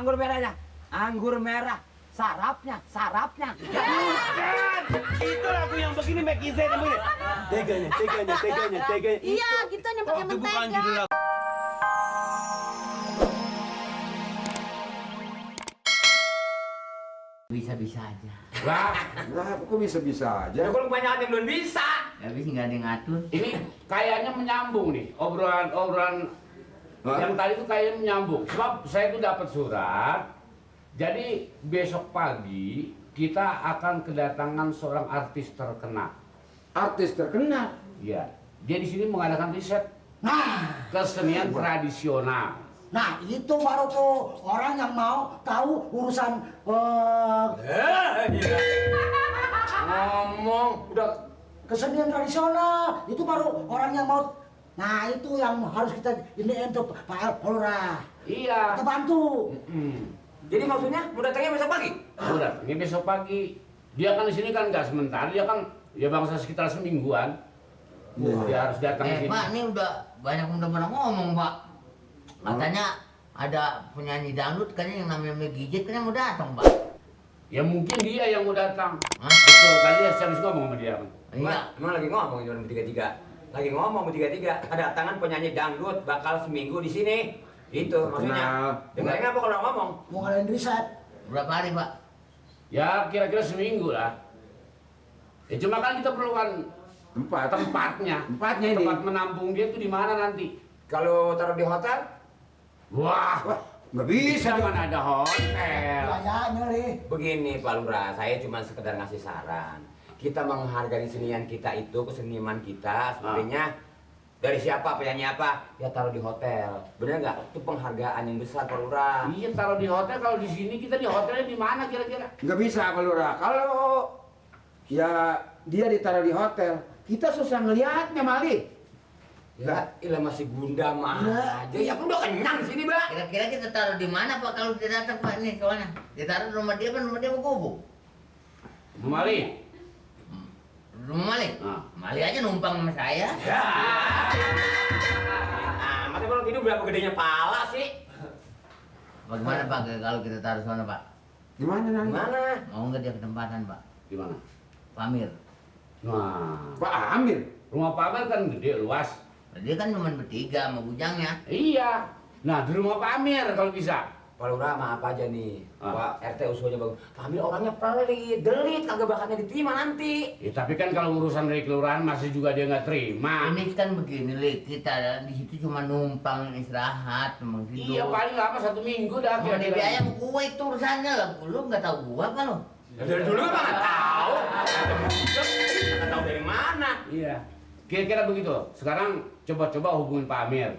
anggur merahnya. Anggur merah. Sarapnya. Itu lagu yang begini Make Easy yang begini. Teganya. Iya, gitu yang pakai Itu bukan mentega. judul lagu. Bisa-bisa aja. Lah, kok bisa-bisa aja? Ya kalau kebanyakan yang belum bisa. Tapi nggak ada yang ngatur. Ini kayaknya menyambung nih obrolan yang tadi tuh kayaknya menyambung. Sebab saya tuh dapat surat. Jadi besok pagi kita akan kedatangan seorang artis terkenal. Artis terkenal. Iya. Dia di sini mengadakan riset Nah, kesenian tradisional. nah itu baru tuh orang yang mau tahu urusan Ngomong udah kesenian tradisional. Itu baru orang yang mau. Nah itu yang harus kita ini untuk Pak Lurah. Iya. Kita bantu. jadi maksudnya mau datangnya besok pagi? Udah, ini besok pagi. Dia kan di sini kan nggak sementara, dia kan ya bangsa sekitar semingguan. Dia harus datang di sini. Pak, ini udah pada ngomong, Pak. Katanya ada penyanyi dangdut kan yang namanya Megijit kan yang mau datang, Pak. Ya mungkin dia yang mau datang. Hah? Betul, tadi saya habis ngomong sama dia. Iya. Emang lagi ngomong itu bertiga-tiga. Lagi ngomong bertiga-tiga. Kedatangan penyanyi dangdut bakal seminggu di sini. Itu maksudnya. Dengerin apa kalau ngomong? Mau ngadain riset. Berapa hari, Pak? Ya kira-kira seminggu lah. Ya cuma kan kita perlukan tempatnya. Tempatnya ini. Tempat menampung dia itu di mana nanti? Kalau taruh di hotel? Wah, Nggak bisa. mana ada hotel. Kayaknya nih. Begini Pak Lurah, saya cuma sekedar ngasih saran. Kita menghargai kesenian kita itu, kesenian kita sebenarnya dari siapa, penyanyi apa, ya taruh di hotel. Bener nggak? Itu penghargaan yang besar Pak Lurah. Iya taruh di hotel. Kalau di sini kita di hotelnya di mana kira-kira? Nggak bisa Pak Lurah. Kalau ya dia ditaruh di hotel, kita susah ngelihatnya Mali. Ya, ilah masih bunda mah Ya. aja. Ya, aku udah kenyang sini, Mbak. Kira-kira kita taruh di mana, Pak, kalau dia datang, Pak? Nih, soalnya. Ditaruh di rumah dia kan rumah dia mau gubuk. Mali. Rumah Mali? Ah. Mali aja numpang sama saya. Ya. Mati kalau tidur berapa gedenya pala sih? Bagaimana, Pak, kalau kita taruh sana, Pak? Gimana nanti? Gimana? Mau nggak dia ketempatan, Pak? Di mana? Pamir. Nah, Pak Amir. rumah pamer kan gede luas. Dia kan cuma bertiga sama bujangnya. Iya. Nah di rumah Pak Amir kalau bisa. Pak Lurah maaf aja nih. Ah. Pak RT usulnya bagus. Kami orangnya pelit, delit, kagak bakalnya diterima nanti. Ya, tapi kan kalau urusan dari kelurahan masih juga dia nggak terima. Ini kan begini, Li. Kita di situ cuma numpang istirahat, numpang tidur. Iya paling lama 1 minggu dah. Mau di biaya sama gua itu urusannya lah. Lu nggak tahu gua apa lu? Ya, dari dulu emang nggak tahu. Nggak tahu dari mana. Iya. Kira-kira begitu. Sekarang coba-coba hubungin Pak Amir.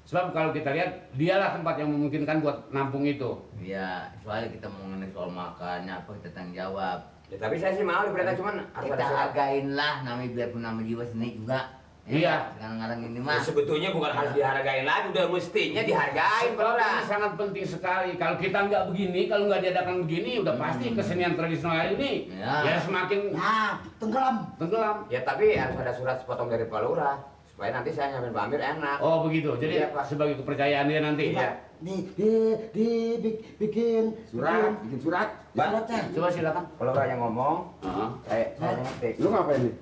Sebab kalau kita lihat dialah tempat yang memungkinkan buat nampung itu. Iya, soalnya kita mau mengenai soal makannya apa kita tanggung jawab. Ya, tapi saya sih mau diperintah cuman harus Kita ada surat. hargain lah, namanya biarpun nama jiwa seni juga. Iya. Sekarang-kadang ini Ya, mah. sebetulnya bukan harus dihargain lagi, udah mestinya dihargain Pak Sebab Lurah. ini sangat penting sekali. Kalau kita nggak begini, kalau nggak diadakan begini, udah pasti kesenian tradisional ini Ya. ya semakin Nah, tenggelam. tenggelam. Ya tapi harus ada surat sepotong dari Pak Lurah supaya nanti saya nyampein Pak Amir enak. Oh begitu. Jadi Iya, Pak. sebagai kepercayaan dia nanti. Iya. Bikin Bikin surat. suratnya. Coba silakan. Pak Lurah yang ngomong, Ah. saya ngetik. Lu ngapain nih?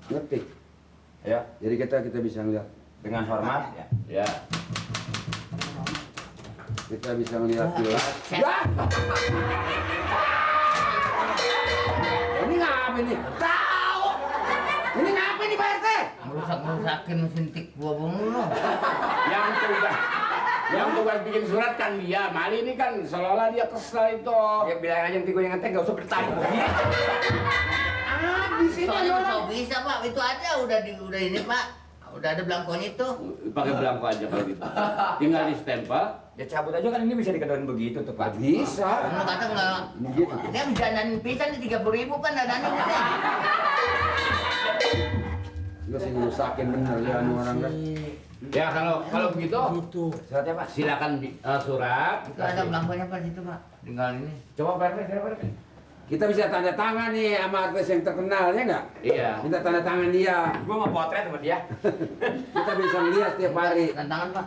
Ngetik. Ya, Jadi kita bisa ngeliat. dengan hormat ya. Ya. Kita bisa ngeliat jelas. Ya. Ini ngapain nih? Tahu. Ini ngapain nih Pak RT? Merusak-merusakin mesin tik gua mulu. Yang tugas bikin surat kan dia. Mali ini kan seolah-olah dia kesel itu. Ya bilangin aja nanti gue yang ngetek, gak usah bertanya. Di sini Soalnya orang. nggak bisa, Pak. Itu ada udah ini, Pak. Udah ada belangkonya itu. Pakai belangko aja kalau gitu. Tinggal di stempel. Ya cabut aja kan ini bisa dikedoin begitu tuh Pak. Bisa. Kamu kata nggak? Gitu. Dia bisa dandanin pisan di 30.000 kan dandanin gitu. Lu sih ngerusakin bener ya orang kan. Ya kalau begitu Gitu. Suratnya Pak. silakan surat. Itu ada belangkonya Pak situ, Pak. Tinggal ini. Coba Pak RT, siapa Pak RT? Kita bisa tanda tangan nih sama artis yang terkenal ya nggak? Iya. Minta tanda tangan dia. Gue mau potret sama dia. Kita bisa ngeliat tiap hari. Tantangan, Pak.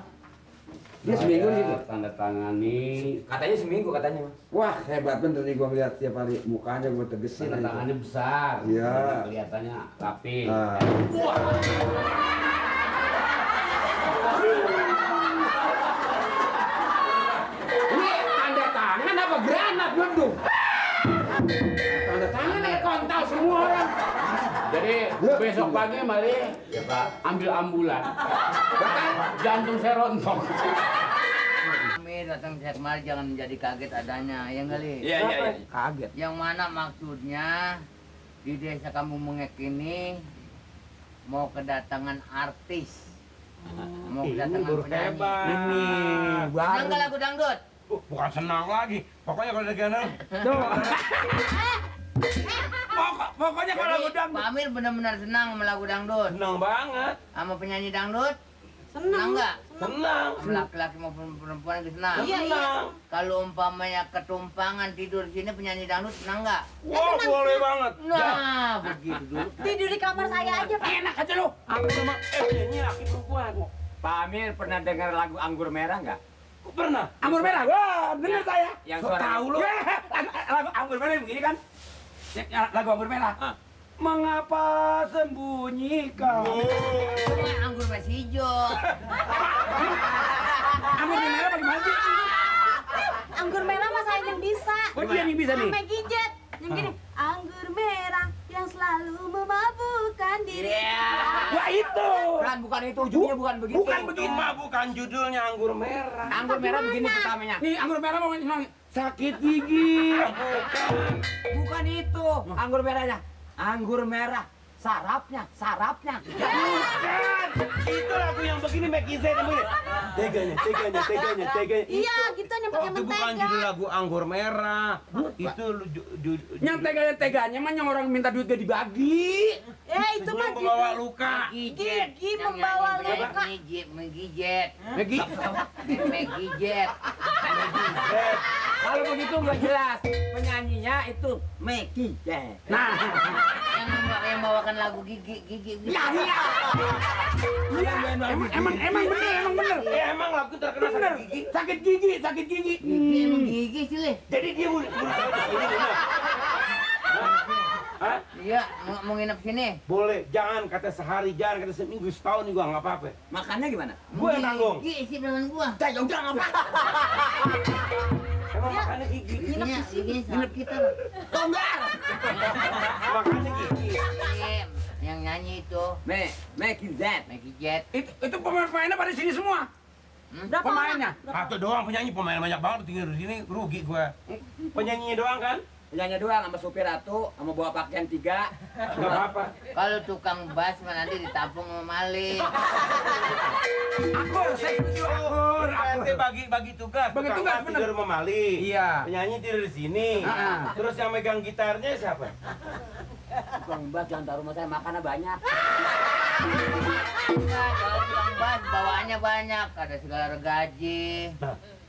Dia seminggu di situ. Tanda tangani. Katanya seminggu katanya, Mas. Wah, hebat bener nih gua ngeliat tiap hari mukanya gua tegesin Tanda aja. tangannya besar. Iya. Kelihatannya rapi. Nah. Ini tanda tangan apa granat mendung? Tanda tangan apa kontol semua orang? Jadi besok pagi mari Ya, Pak. ambil ambulan. Jantung saya rontok. Kami datang saya kemari jangan menjadi kaget adanya, ya kali. Iya. Kaget. Yang mana maksudnya di desa Kampung Mengek ini mau kedatangan artis, mau kedatangan penyanyi. Ini Senang nggak lagu dangdut? bukan senang lagi. Pokoknya kalau ada gana. Pokoknya kalau Jadi, udah Pak Amir benar-benar senang sama lagu dangdut, senang banget. sama penyanyi dangdut. Senang nggak? Senang. Sama laki-laki maupun perempuan itu senang. Senang. Kalau umpamanya ketumpangan tidur di sini penyanyi dangdut senang nggak? Wah, boleh banget. Nah, begitu dulu. Tidur di kamar saya aja, Pak. Enak aja lu. Aku sama ini laki perempuan. Pak Amir pernah dengar lagu Anggur Merah nggak? Pernah. Anggur merah. Wah, bener saya. Yang So, suara tahu lu. Lagu Anggur Merah begini kan? Lagu Anggur Merah. Ah. Mengapa sembunyi kau? Cuma anggur masih hijau. Anggur Merah bagaimana sih? Anggur merah mah saya yang bisa. Oh, dia yang bisa nih. Sampai gijet. Yang gini, anggur merah yang selalu memabukkan diri. Wah, itu. Bukan itu ujungnya bukan begitu. Bukan begitu, bukan judulnya Anggur Merah. Anggur Merah begini pertamanya. Nih, Anggur Merah mau ngomong sakit gigi. Bukan itu. Anggur merahnya. Anggur merah. Sarapnya. Bukan. Itu lagu yang begini Make Easy yang begini. Teganya. Iya, gitu yang pakai Itu bukan mentega. judul lagu Anggur Merah. Itu Yang teganya mah yang orang minta duit gak dibagi. Itu mah sebelum membawa gitu. luka. Gijet. Gigi Yang membawa nyanyi luka. Megijet. Megi. Megijet. Kalau begitu nggak jelas. Penyanyinya itu Meki. Nah, Yang bawakan lagu gigi. iya. Emang bener. Emang lagu terkenal Bener. Sakit gigi. Gigi emang gigi sih, Le. Jadi dia udah Hah? Iya, mau nginep sini. Boleh, jangan kata sehari, jangan kata seminggu, setahun juga nggak apa-apa. Makannya gimana? Gue yang tanggung. Gigi sih dengan gua. Ya udah nggak apa. Emang makannya gigi. Giginya sama kita. Tonggar. Makannya gigi. Iya, yang nyanyi itu Meki Z. Megijet. itu pemain-pemainnya pada sini semua. Berapa Pemainnya. Satu doang penyanyi, pemain banyak banget tinggal di sini, rugi gue. Penyanyinya doang kan? Penyanyi doang sama supir satu, sama bawa pakaian 3. Nggak apa-apa. Kalau tukang bass mah nanti ditampung sama maling. Akur, saya setuju akur. Nanti bagi tugas. Bagi Tukang tugas, bass bener. tidur sama Mali. Iya. Penyanyi tidur di sini. Terus yang megang gitarnya siapa? Tukang bas jangan taruh rumah saya, makannya banyak. Enggak, kalau tukang bass bawaannya banyak. Ada segala regaji,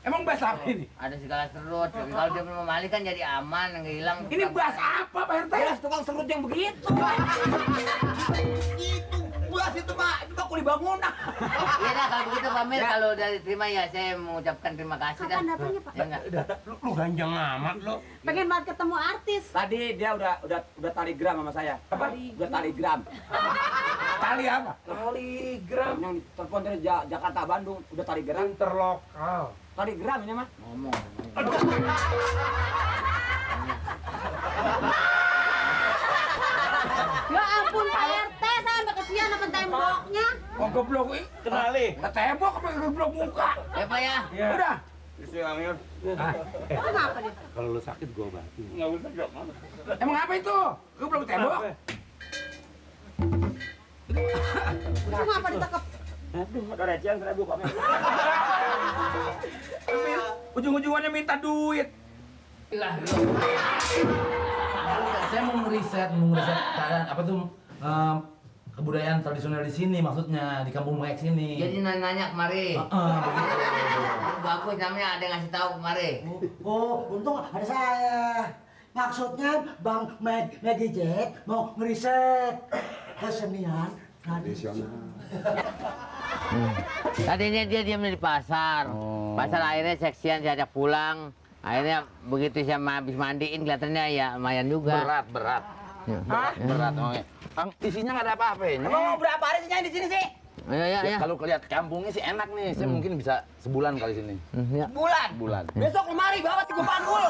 Emang bas apa ini? ada segala serut. Tapi kalau dia belum maling kan jadi aman, nggak hilang. Ini bas apa Pak RT? Jelas tukang serut yang begitu. Itu bas itu Pak, itu Pak kuli bangunan. Iya dah, kalau begitu Pak Mir, kalau udah diterima ya saya mengucapkan terima kasih dah. Kapan datangnya, Pak? Ya enggak? Lu ganjang amat lo. Pengen banget ketemu artis. Tadi dia udah taligram sama saya. Apa? Udah taligram. Tali apa? Taligram. Yang telepon dari Jakarta Bandung udah taligram. Interlokal. Taligram ini mah. Ngomong. Ya ampun, Pak RT, saya sampai kesian sama temboknya. Oh goblok ini. Kenali. Ke tembok apa goblok muka? Ya Pak ya. Udah. Kenapa dia? Kalau lu sakit gue obatin. Emang apa itu? Goblok ke tembok? Kenapa ditekep? Aduh, ada recehan 1000 Pak. Ujung-ujungannya minta duit. Saya mau ngeriset keadaan apa tuh kebudayaan tradisional di sini, maksudnya di Kampung Mengek sini. Jadi nanya kemari. Begitu. Bagus namanya ada yang ngasih tahu kemari. Oh, untung ada saya. Maksudnya Bang Megi Jack mau ngeriset kesenian tradisional. Tadinya dia diam di pasar. Pasar akhirnya seksian saya ajak pulang. Akhirnya begitu saya habis mandiin kelihatannya ya lumayan juga. Berat. Ya. Berat. Oh, Kang, isinya nggak ada apa-apanya. Emang mau berapa hari sih Nyai di sini sih? Ya. Kalau lihat kampungnya sih enak nih. Saya mungkin bisa sebulan kali sini. Ya. Bulan. Bulan. Besok lemari bawa 3 panggul.